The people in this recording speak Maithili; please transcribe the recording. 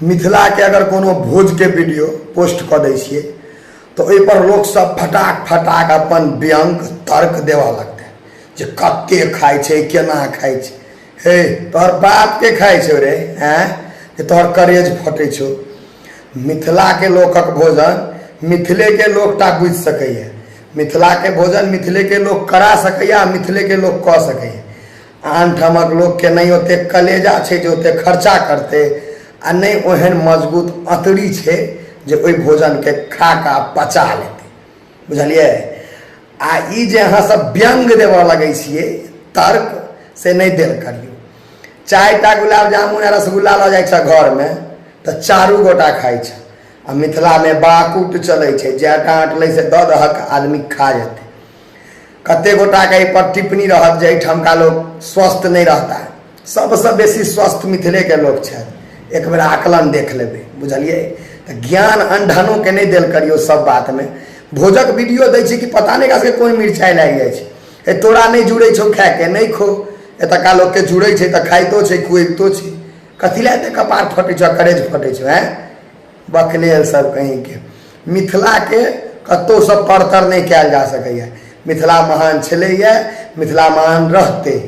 मिथिलाके अगर कोनो भोजके वीडियो पोस्ट कऽ दै छियै तऽ ओहिपर लोकसभ फटाक फटाक अपन व्यंग तर्क देबऽ लगतै जे कते खाइ छै, केना खाइ छै। हे, तोहर बापके खाइ छौ रे? आँय, जे तोहर करेज फटै छौ? मिथिलाके लोकक भोजन मिथिलेके लोकटा बुझि सकैए। मिथिलाके भोजन मिथिलेके लोक करा सकैए आ मिथिलेके लोक कऽ सकैए। आन ठामक लोकके नहि ओतेक कलेजा छै जे ओतेक खर्चा करतै आ नहि ओहन मजबूत अँतड़ी छै जे ओहि भोजनके खा कऽ आ पचा लेतै, बुझलियै? आ ई जे अहाँ सब व्यंग देबऽ लगै छियै, तर्क, से नहि देल करियौ। 4टा गुलाब जामुन आ रसगुल्ला लऽ जाइ छै घरमे तऽ चारू गोटा खाइ छै आ मिथिलामे बाकुट चलै छै, जएटा अँटलै से दऽ दहक, आदमी खा जेतै। कते गोटाके एहिपर टिप्पणी रहत जे एहिठामका लोक स्वस्थ नहि रहता। सबसँ बेसी स्वस्थ मिथिलेके लोक छथि, एक बेर आकलन देख लेबै, बुझलियै? तऽ ज्ञान अनढनोके नहि देल करियौ सब बातमे। भोजक वीडियो दै छै कि पता नहि एकरा सबके कोन मिरचाइ लागि जाइ छै। हे, तोरा नहि जुड़ै छौ खायके, नहि खो। एतुका लोकके जुड़ै छै तऽ खाइतो छै, खुअबितो छै। कथी लए एते कपार फटै छौ, करेज फटै छौ? आँय, बकलेल सब कहींके। मिथिलाके कतहुसँ परतर नहि कयल जा सकैए। मिथिला महान छलैए, मिथिला महान रहतै।